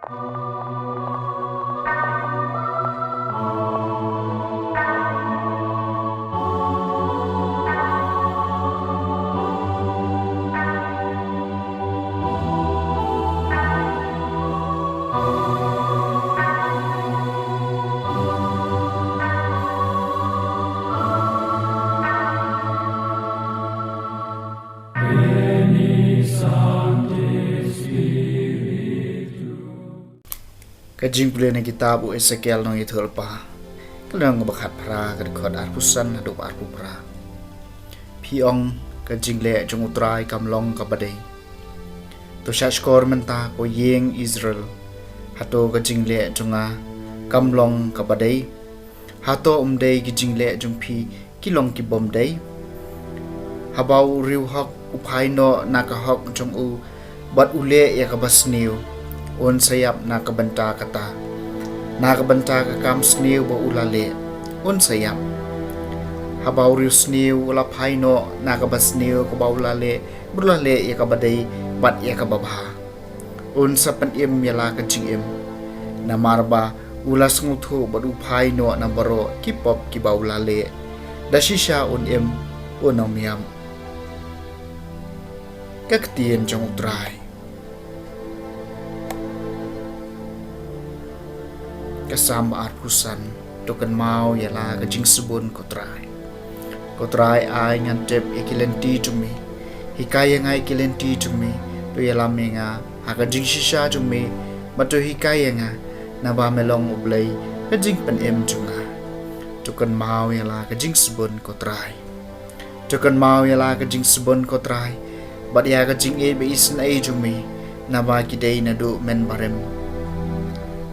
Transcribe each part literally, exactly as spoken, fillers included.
Ka jingpule na kitab u Esekiel nongïathuhlypa. Ka lynnong kaba khatphra, ka dkhot arphew san haduh arphew phra. Phi ong, ka jingleh jong U Trai kam long kaba dei. To shahshkor mynta ko ïing Israel. Hato ka jingleh jong nga kam long kaba dei? Hato ym dei ki jingleh jong phi ki long ki bym dei? Haba u riewhok u phai noh na ka hok jong u bad u leh ïa kaba sniew, un sa ïap na ka bynta kata, na ka bynta ka kam sniew ba u la leh, un sa ïap. Haba u riewsniew u la phai noh na kaba sniew kaba u la leh, bad u la leh ïa kaba dei bad ïa kaba bha, un sa pynim ïa la ka jingim. Namar ba u la sngewthuh bad u phai noh na baroh ki pop kiba u la leh. Da shisha un im, un ym ïap. Ka ktien jong U Trai. Ka Salm arphew san. To kynmaw ïa la ka jingsbun ko Trai. Ko Trai, ai ngan tip ïa ki lynti jong me. Hikai ïa nga ïa ki lynti jong me. To ïalam ïa nga ha ka jingshisha jong me. Bad to hikai ïa nga, naba me long U Blei ka jingpynim jong nga. To kynmaw ïa la ka jingsbun ko Trai. To kynmaw ïa la ka jingsbun ko Trai, bad ïa ka jingïeit ba isynei jong me, naba ki dei naduh mynbarim.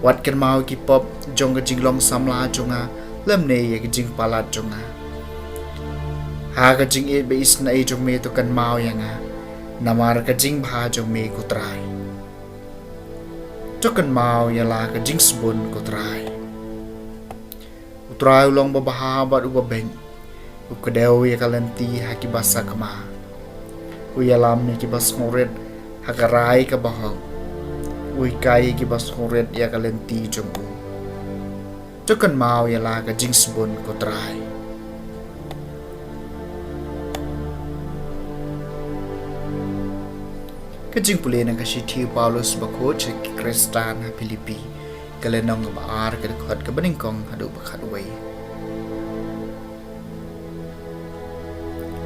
Wat kynmaw ki pop jong ka jinglong samla jong nga, lymne ïa ka jingpalat jong nga. Ha ka jingïeit ba isynei jong me to kynmaw ïa nga, namar ka jingbha jong me ko Trai. To kynmaw ïa la ka jingsbun ko Trai. U Trai u long uba bha bad uba beit. U kdew ïa ka lynti ha kiba sakma. U ïalam ïa kiba sngewrit ha ka rai kaba hok. U hikai ïa kiba sngewrit ïa ka lynti jong u. To kynmaw ïa la ka jingsbun ko Trai. Ka jingpule na ka shithi u Paulus bakhuid sha ki Khristan ha Philippi. Ka lynnong kaba ar, ka dkhot kaba nyngkong haduh ba khatwei.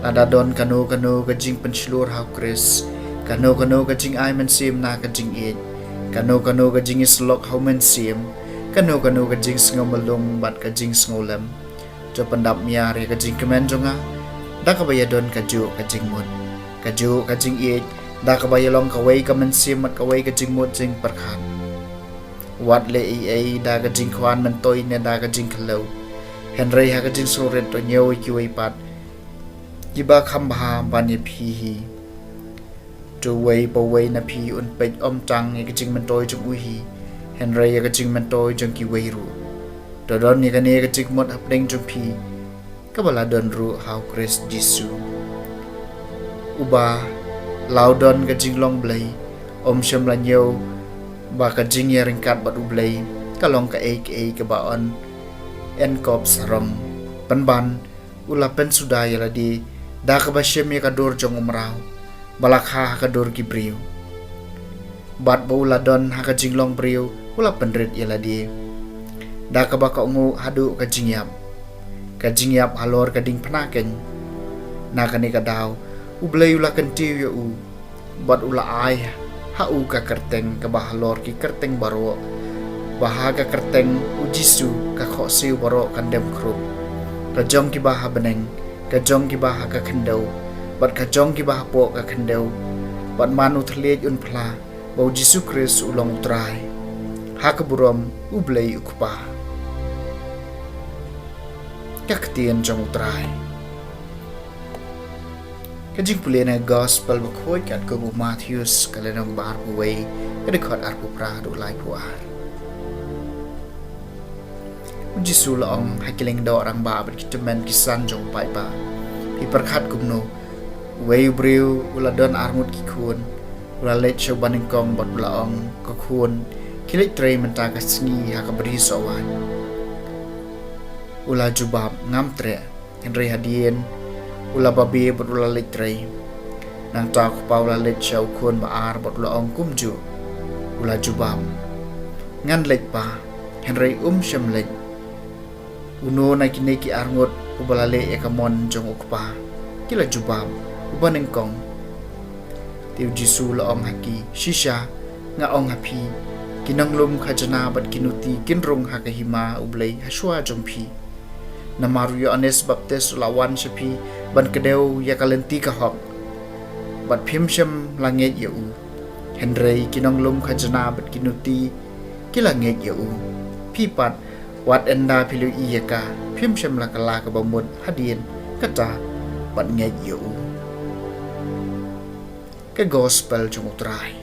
Lada don kano kano ka jingpynshlur ha u Khrist, kano kano ka jingai mynsiem na ka jingïeit, kano kano ka jingïasyllok ha u mynsiem, kano kano ka jingsngew myllung bad ka jingsngew lem, to pyndap miar ïa ka jingkmen jong nga da kaba ïadon kajuh ka jingmut, kajuh ka jingïeit, da kaba ïalong kawei ka mynsiem bad kawei ka jingmut jingpyrkhat. Wat leh ei ei da ka jingkwah myntoi ne da ka jingkhlem, hynrei ha ka jingsngewrit to ñiew ïa kiwei pat kiba kham bha ban ïa phi hi. To uwei pa uwei na phi un peit ym tang ïa ka jingmyntoi jong u hi, hynrei ïa ka jingmyntoi jong kiwei ruh. To don ïa kane ka jingmut hapdeng jong phi, kaba la don ruh ha u Khrist Jisu. Uba la u don ka jinglong Blei, um shym la ñiew ba ka jingïaryngkat bad u Blei ka long kaei kaei kaba yn kop sarong. Pynban, u la pynsuda ïa lade da kaba shim ïa ka dur jong u mraw, ba la kha ha ka dur ki briew. Bad ba u la don ha ka jinglong briew, u la pynrit ïa lade da kaba kohnguh haduh ka jingïap, ka jingïap halor ka diengphna keiñ. Na kane ka daw u Blei u la kyntiew ïa u, bad u la ai ha u ka kyrteng kaba halor ki kyrteng baroh, ba ha ka kyrteng u Jisu ka khohsiew baroh kan dem khrup. Ka jong kiba ha bneng, ka jong kiba ha ka khyndew, bad ka jong kiba hapoh ka khyndew. Bad man u thylliej un phla ba u Jisu Khrist u long u Trai, ha ka burom u Blei u Kpa. Ka ktien jong u Trai. Ka jingpule na ka Gospel bakhuid katkum u Mathaios, ka lynnong ba arphew wei, ka dkhot arphew phra haduh laiphew ar. U Jisu u la ong ha ki lyngdoh rangbah bad ki tymmen ki san jong u paidbah: Phi pyrkhat kumno? Uwei u briew u la don arngut ki khun. U la leit sha uba nyngkong bad u la ong, Ko khun, Ki leit trei mynta ka sngi ha ka bri sohwaiñ. U la jubab, ngam treh. Hynrei hadien u la babe bad u la leit trei. Nangta u kpa u la leit sha u khun ba ar bad u la ong kumjuh. U la jubab, ngan leit pa. Hynrei um shym leit. Uno na kine ki arngut uba la leh ïa ka mon jong u kpa? Ki la jubab, uba nyngkong. Te u Jisu u la ong ha ki, shisha nga ong ha phi, ki nonglum khajna bad ki nuti kin rung ha ka hima U Blei ha shuwa jong phi. Namar u Ïoannis Baptis u la wan sha phi ban kdew ïa ka lynti ka hok, bad phim shym la ngeit ïa u. Hynrei ki nonglum khajna bad ki nuti ki la ngeit ïa u. Phi pat, wat ynda phi la ïohi ïa ka, phim shym la kylla kaba mut hadien kata bad ngeit ïa u. Ka Gospel jong U Trai.